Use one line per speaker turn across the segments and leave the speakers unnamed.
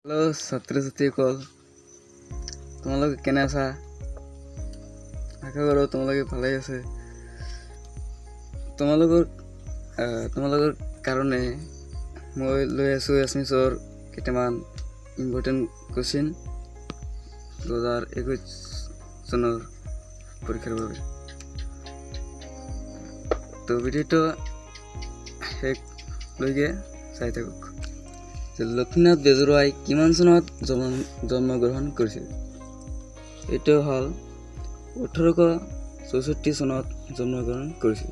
Hello' ছাত্ৰ ছাত্ৰীসকল, তোমালোকে কেনে আছা? আশা কৰোঁ তোমালোকে ভালেই আছে। তোমালোকৰ কাৰণে মই লৈ আছোঁ এছামিছৰ কেইটামান ইম্পৰ্টেণ্ট কুৱেশ্যন 2021 চনৰ পৰীক্ষাৰ বাবে। তো ভিডিঅ'টো শেষলৈকে চাই থাকক যে লক্ষ্মীনাথ বেজবৰুৱাই কিমান চনত জন্মগ্ৰহণ কৰিছিল? এইটো হ'ল 1864 চনত জন্মগ্ৰহণ কৰিছিল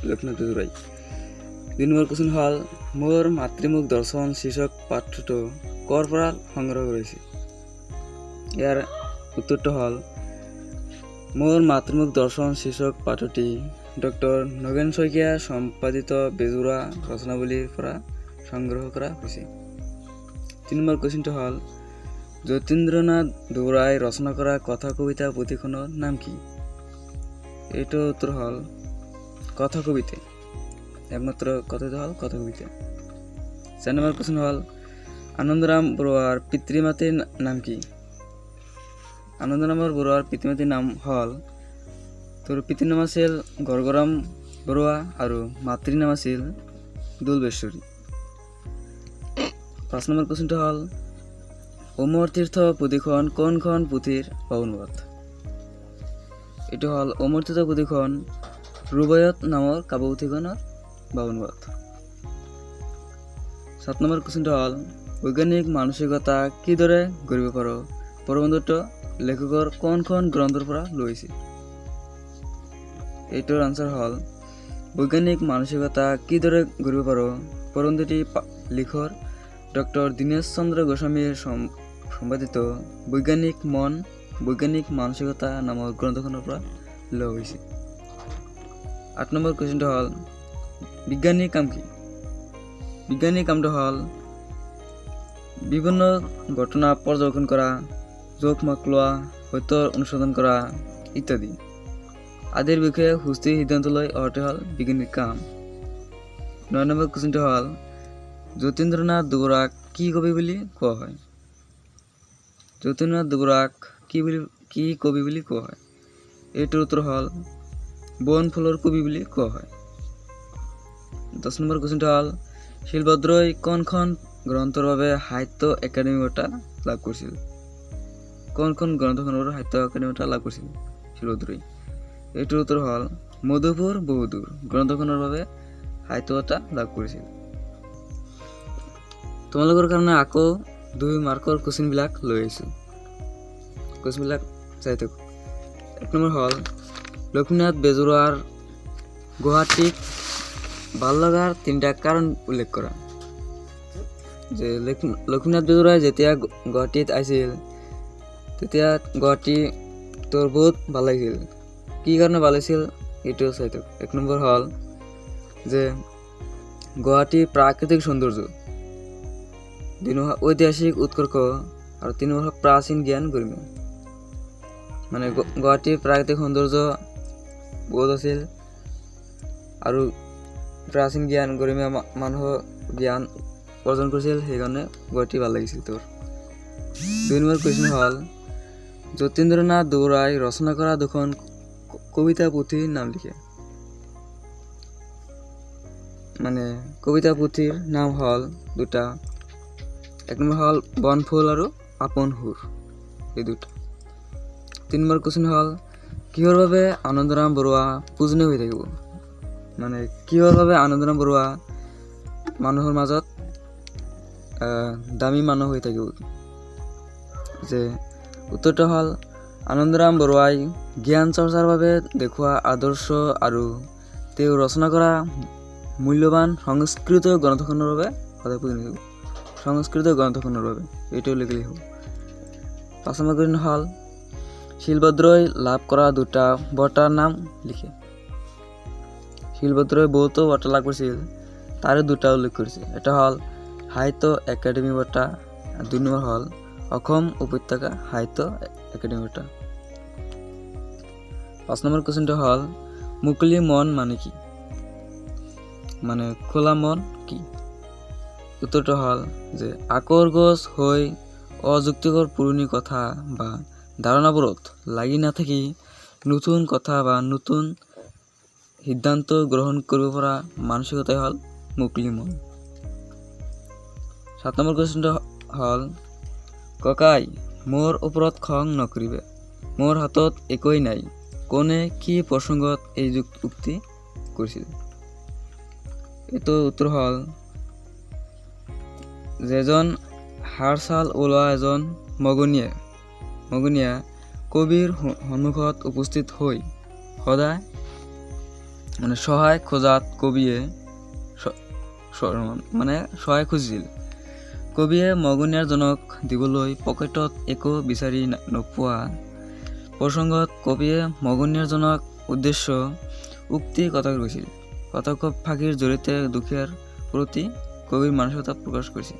লক্ষ্মীনাথ বেজবৰুৱাই। 2 নম্বৰ কুৱেশ্যন হ'ল, মোৰ মাতৃমুখ দৰ্শন শীৰ্ষক পাঠটো ক'ৰ পৰা সংগ্ৰহ কৰিছে? ইয়াৰ উত্তৰটো হ'ল, মোৰ মাতৃমুখ দৰ্শন শীৰ্ষক পাঠটি ডক্টৰ নগেন শইকীয়া সম্পাদিত বেজবৰুৱা ৰচনাৱলীৰ পৰা সংগ্ৰহ কৰা হৈছে। 3 নম্বৰ কুৱেশ্যনটো হ'ল, যতীন্দ্ৰনাথ দুৱৰাই ৰচনা কৰা কথা কবিতা পুথিখনৰ নাম কি? এইটোৰ উত্তৰ হ'ল কথা কবিতা। একমাত্ৰ কথাটো হ'ল কথা কবিতা। 4 নম্বৰ কুৱেশ্যন হ'ল, আনন্দৰাম বৰুৱাৰ পিতৃ মাতৃৰ নাম কি? আনন্দৰাম বৰুৱাৰ পিতৃ মাতৃৰ নাম হ'ল, তোৰ পিতৃৰ নাম আছিল গৰ্গৰাম বৰুৱা আৰু মাতৃৰ নাম আছিল দুলবেশ্বৰী। 5 নম্বৰ কুৱেশ্যনটো হ'ল, অমৰ তীৰ্থ পুথিখন কোনখন পুথিৰ অনুবাদ? এইটো হ'ল অমৰ তীৰ্থ পুথিখন ৰুবায়ত নামৰ কাব্যপুথিখনৰ অনুবাদ। 7 নম্বৰ কুৱেশ্যনটো হ'ল, বৈজ্ঞানিক মানসিকতা কিদৰে গঢ়িব পাৰোঁ প্ৰবন্ধটো লেখকৰ কোনখন গ্ৰন্থৰ পৰা লৈছে? এইটোৰ আনচাৰ হ'ল, বৈজ্ঞানিক মানসিকতা কিদৰে গঢ়িব পাৰোঁ প্ৰবন্ধটি লিখৰ ডক্টৰ দীনেশ চন্দ্ৰ গোস্বামীৰ সম্পাদিত বৈজ্ঞানিক মন বৈজ্ঞানিক মানসিকতা নামৰ গ্ৰন্থখনৰ পৰা লোৱা হৈছে। 8 নম্বৰ কুৱেশ্যনটো হ'ল, বিজ্ঞানীৰ কাম কি? বিজ্ঞানীৰ কামটো হ'ল বিভিন্ন ঘটনা পৰ্যবেক্ষণ কৰা, জোখ মাখ লোৱা, সত্যৰ অনুসন্ধান কৰা ইত্যাদি আদিৰ বিষয়ে সুস্থিৰ সিদ্ধান্ত লৈ অহাটো হ'ল বিজ্ঞানীৰ কাম। 9 নম্বৰ কুৱেশ্যনটো হ'ল, যতীন্দ্ৰনাথ দুৱৰাক কি কবি বুলি কোৱা হয়? যতীন্দ্ৰনাথ দুৱৰাক কি কবি বুলি কোৱা হয়? এইটোৰ উত্তৰ হ'ল বন ফুলৰ কবি বুলি কোৱা হয়। 10 নম্বৰ কুৱেশ্যনটো হ'ল, শিলভদ্ৰই কোনখন গ্ৰন্থৰ বাবে সাহিত্য একাডেমী বঁটা লাভ কৰিছিল? কোনখন গ্ৰন্থখনৰ বাবে সাহিত্য একাডেমী বঁটা লাভ কৰিছিল শিলভদ্ৰই? এইটোৰ উত্তৰ হ'ল মধুপুৰ বহুদূৰ গ্ৰন্থখনৰ বাবে সাহিত্য বঁটা লাভ কৰিছিল। তোমালোকৰ কাৰণে আকৌ 2 মাৰ্কৰ কুৱেশ্যনবিলাক লৈ আহিছোঁ। কুৱেশ্যনবিলাক চাই থাকোঁ। 1 নম্বৰ হ'ল, লক্ষ্মীনাথ বেজবৰুৱাৰ গুৱাহাটীক ভাল লগাৰ তিনিটা কাৰণ উল্লেখ কৰা। যে লক্ষ্মীনাথ বেজবৰুৱাই যেতিয়া গুৱাহাটীত আহিছিল, তেতিয়া গুৱাহাটী তোৰ বহুত ভাল লাগিছিল। কি কাৰণে ভাল লাগিছিল, এইটো চাই থাক। 1 নম্বৰ হ'ল যে গুৱাহাটীৰ প্ৰাকৃতিক সৌন্দৰ্য, 2 নম্বৰ ঐতিহাসিক উৎকৰ্ষ আৰু 3 নম্বৰ প্ৰাচীন জ্ঞান গৰিমা। মানে গুৱাহাটীৰ প্ৰাকৃতিক সৌন্দৰ্য বহুত আছিল আৰু প্ৰাচীন জ্ঞান গৰিমা মানুহৰ জ্ঞান অৰ্জন কৰিছিল, সেইকাৰণে গুৱাহাটী ভাল লাগিছিল তোৰ। 2 নম্বৰ কুৱেশ্যন হ'ল, যতীন্দ্ৰনাথ দুৱৰাই ৰচনা কৰা দুখন কবিতা পুথিৰ নাম লিখে। মানে কবিতা পুথিৰ নাম হ'ল দুটা। 1 নম্বৰ হ'ল বনফুল আৰু আপোন সুৰ, এই দুটা। 3 নম্বৰ কুৱেশ্যন হ'ল, কিহৰ বাবে আনন্দৰাম বৰুৱা পূজনীয় হৈ থাকিব? মানে কিহৰ বাবে আনন্দৰাম বৰুৱা মানুহৰ মাজত দামী মানুহ হৈ থাকিব? যে উত্তৰটো হ'ল, আনন্দৰাম বৰুৱাই জ্ঞান চৰ্চাৰ বাবে দেখুওৱা আদৰ্শ আৰু তেওঁ ৰচনা কৰা মূল্যৱান সংস্কৃত গ্ৰন্থখনৰ বাবে সদায় পূজনীয় থাকিব। সংস্কৃত গ্ৰন্থখনৰ বাবে এইটো লিখিলেই হ'ব। 5 নম্বৰ কুৱেশ্যন হ'ল, শিলভদ্ৰই লাভ কৰা দুটা বঁটাৰ নাম লিখে। শিলভদ্ৰই বহুতো বঁটা লাভ কৰিছিল, তাৰে দুটা উল্লেখ কৰিছে। এটা হ'ল সাহিত্য একাডেমী বঁটা, 2 নম্বৰ হ'ল অসম উপত্যকা সাহিত্য একাডেমী বঁটা। 5 নম্বৰ কুৱেশ্যনটো হ'ল, মুকলি মন মানে কি? মানে খোলা মন কি? উত্তৰটো হ'ল যে আকোৰগোজ হৈ অযুক্তিকৰ পুৰণি কথা বা ধাৰণাবোৰত লাগি নাথাকি নতুন কথা বা নতুন সিদ্ধান্ত গ্ৰহণ কৰিব পৰা মানসিকতাই হ'ল মুকলি মন। 7 নম্বৰ কুৱেশ্যনটো হ'ল, ককাই, মোৰ ওপৰত খং নকৰিবে, মোৰ হাতত একোৱেই নাই, কোনে কি প্ৰসংগত এই উক্তি কৰিছিল? এইটো উত্তৰ হ'ল যেজন হাড় ছাল ওলোৱা এজন মগনীয়া কবিৰ সন্মুখত উপস্থিত হৈ সদায় মানে সহায় খোজাত কবিয়ে মানে সহায় খুজিছিল। কবিয়ে মগনীয়াজনক দিবলৈ পকেটত একো বিচাৰি নোপোৱা প্ৰসংগত কবিয়ে মগনীয়াজনক উদ্দেশ্য উক্তি কথা কৈছিল। কথাফাঁকিৰ জৰিয়তে দুখীয়াৰ প্ৰতি কবিৰ মানসিকতা প্ৰকাশ কৰিছে।